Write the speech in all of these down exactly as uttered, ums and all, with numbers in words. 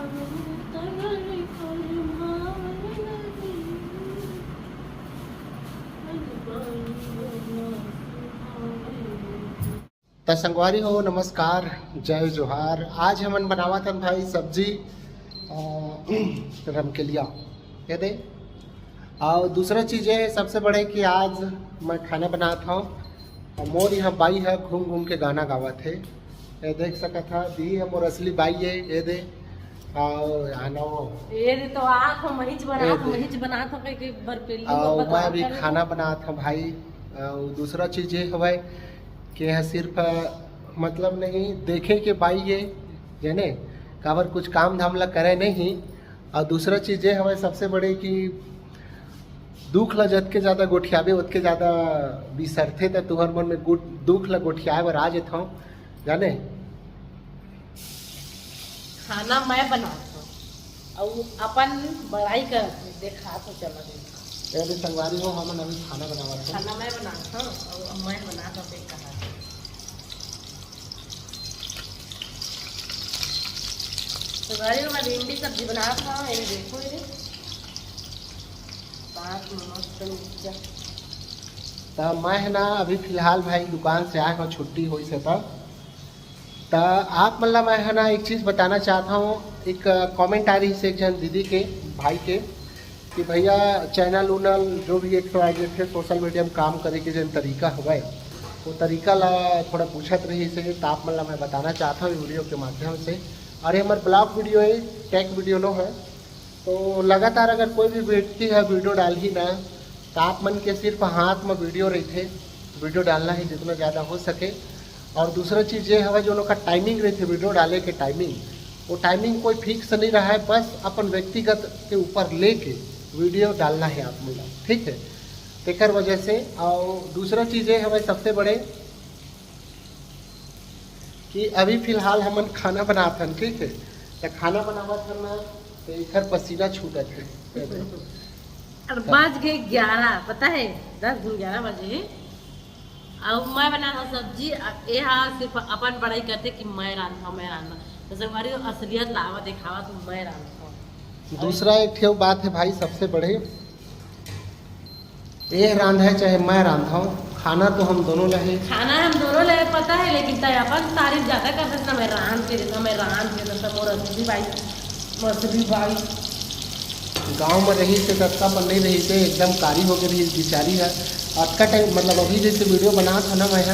त संगवारी हो, नमस्कार, जय जोहार। आज हमन बनावत हन भाई सब्जी, अ, रमकेलिया, ये दे। और दूसरा चीज ये है, सबसे बड़े कि आज मैं खाना बनात हूँ और मोर यहाँ बाई है घूम घूम के गाना गावत है। ये देख सकत हा, दी है मोर असली बाई है, ये दे। और यहाँ ना वो ये दे तो आँख महिच बनात, ये दे। महिच बनात हो कह के बरपेली और बरबत मैं आँख अभी है। खाना बनात हूँ भाई। और दूसरा चीज ये हवे कि यह सिर्फ, अ, मतलब नहीं देखे के बाई ये, जाने, काबर कुछ काम धाम ला करे नहीं। और दूसरा चीज ये हवे सबसे बड़े कि दुख ला जतके ज्यादा गोठियाबे, ओतके ज्यादा बिसरथे। त तुहर मन में गुट-, दुख ला गोठियाए बर आ जेथव, जाने। खाना मैं बनात हूँ, अउ अपन बड़ाई करत हूँ, देखात हूँ, चला दे। ए दे संगवारी हो, हमन अभी खाना बनावत हन। खाना मैं बनात हूँ, अउ मैं बनात हूँ, कहा। संगवारी हो, मैं भिंडी सब्जी बनात हूँ, ये देखो, ये बात मस्त मिर्चा। त मैं है ना, अभी फिलहाल भाई दुकान से आए हूँ, छुट्टी होइस हे त। त आप मन ला मैं है ना एक चीज़ बताना चाहत हूँ, एक comment आ रहिस एक झन दीदी के, भाई के, कि भैया channel उनल जो भी एक ठो आ थे social media में काम करे के जेन तरीका हवय, वो तरीका ला थोड़ा पूछत रहिस हे। त आप मन ला मैं बताना चाहत हूँ video के माध्यम से। और ये हमर vlog video है, tech video नो है। तो लगातार अगर कोई भी व्यक्ति ह video डालही ना, तो आप मन के सिर्फ हाथ में video रहिथे, video डालना है जितना ज़्यादा हो सके। और दूसरा चीज़ ये हवे, जो लोग का timing रहिथे video डाले के timing, वो timing कोई fix नहीं रहा है, बस अपन व्यक्तिगत के ऊपर लेके video डालना है आप मन ला, ठीक है। तेकर वजह से। और दूसरा चीज़ ये हवे सबसे बड़े कि अभी फिलहाल हमन खाना बनात हन, ठीक है, तो खाना बनावत हन ना, तो एकर पसीना छूटत है। और बज गए ग्यारह, पता है, दस दिन ग्यारह बजे। अब मैं बनात हूँ सब्जी, अब ये हा सिर्फ अपन बड़ाई करथे कि मैं रांधथव, मैं रांधथव। तो संगवारी हो, असलियत लावा देखावा तो मैं रांधथव। दूसरा एक ठेव बात है भाई, सबसे बड़े, ये रांधे चाहे मैं रांधव, खाना तो हम दोनों ला हे। खाना हम दोनों ला हे, पता है, लेकिन तय अपन तारीफ ज्यादा कर देस ना, मैं रांध के देथव, मैं रांध के देथव, मोर असली बाई, मोर असली बाई। गाँव में रहिस हे, अतका पर नहीं रहिस हे, एकदम कारी हो गए रहिस बिचारी है। अतका time, मतलब अभी जैसे video बनात हन ना मैं ह,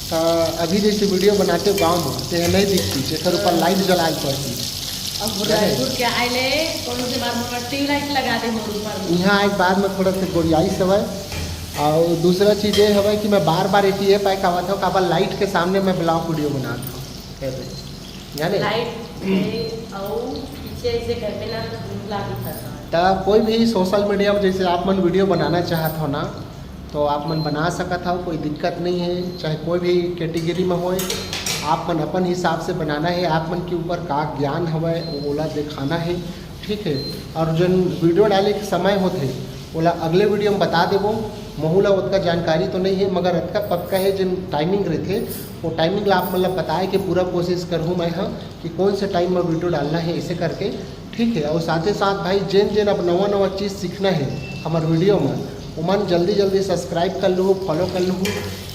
त अभी जैसे video बनाते गाँव में, ते नहीं दिखती, जेकर ऊपर light जलाए पड़ती। अब रायपुर के आए ले, कौन से बार में ट्यूबलाइट लगा दे मोर ऊपर में। यहाँ एक बार में थोड़ा सा गोरियाई सवय। और दूसरा चीज़ ये हवे कि मैं बार बार एती ये पाए आवत हूँ, काबर light के सामने मैं vlog video बनात हूँ, जाने? Light से और पीछे ऐसे घर में ना तो धुंधला दिखता है। त कोई भी social media में जैसे आप मन video बनाना चाहत हो ना, तो आप मन बना सकत हव, कोई दिक्कत नहीं है। चाहे कोई भी category में होए, आप मन अपन हिसाब से बनाना है। आप मन के ऊपर का ज्ञान हवय, ओला दिखाना है, ठीक है। और जन video डाले के समय होथे, ओला अगले video में बता देबो। महू ला ओतका जानकारी तो नहीं है, मगर अतका पक्का है, जन timing रहथे, वो timing ला आप मन ला बताए के पूरा कोशिश करहूँ मैं ह कि कौन से time में video डालना है, ऐसे करके, ठीक है। और साथे साथ भाई, जेन जेन अब नवा नवा चीज़ सीखना है हमर video में, ओमन जल्दी जल्दी subscribe कर लूँ, follow कर लूँ,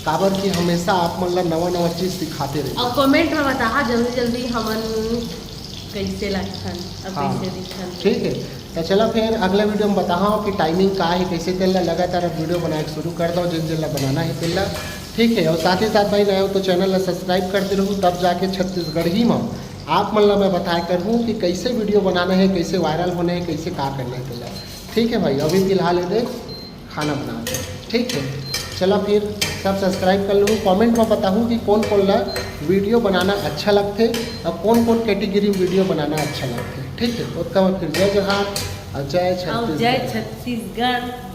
काबर कि हमेशा आप मन ला नवा नवा चीज़ सिखाते रहे। और comment में बताहा जल्दी जल्दी हमन कैसे लगथन, अब हाँ, कैसे दिखथन। ठीक है, तो चला फिर अगला video में बताहा कि timing का है, कैसे तेन ला लगातार अब video बनाए के शुरू कर दो, जिन जिन ला बनाना है तेन ला, ठीक है। और साथ ही साथ भाई, नए हो तो channel ला subscribe करते रहू, तब जाके छत्तीसगढ़ी में आप मन ला मैं बताया करहूँ कि कैसे video बनाना है, कैसे viral होना है, कैसे का करना है तेन ला। ठीक है भाई, अभी फिलहाल ये दे खाना बनाते हैं, ठीक है। चला फिर सब subscribe कर लूँ, comment में बताहू कि कौन कौन ला video बनाना अच्छा लगथे और कौन कौन category में video बनाना अच्छा लगथे, ठीक है। ओतका में फिर जय जोहार और जय और जय छत्तीसगढ़। छत्तीसगढ़।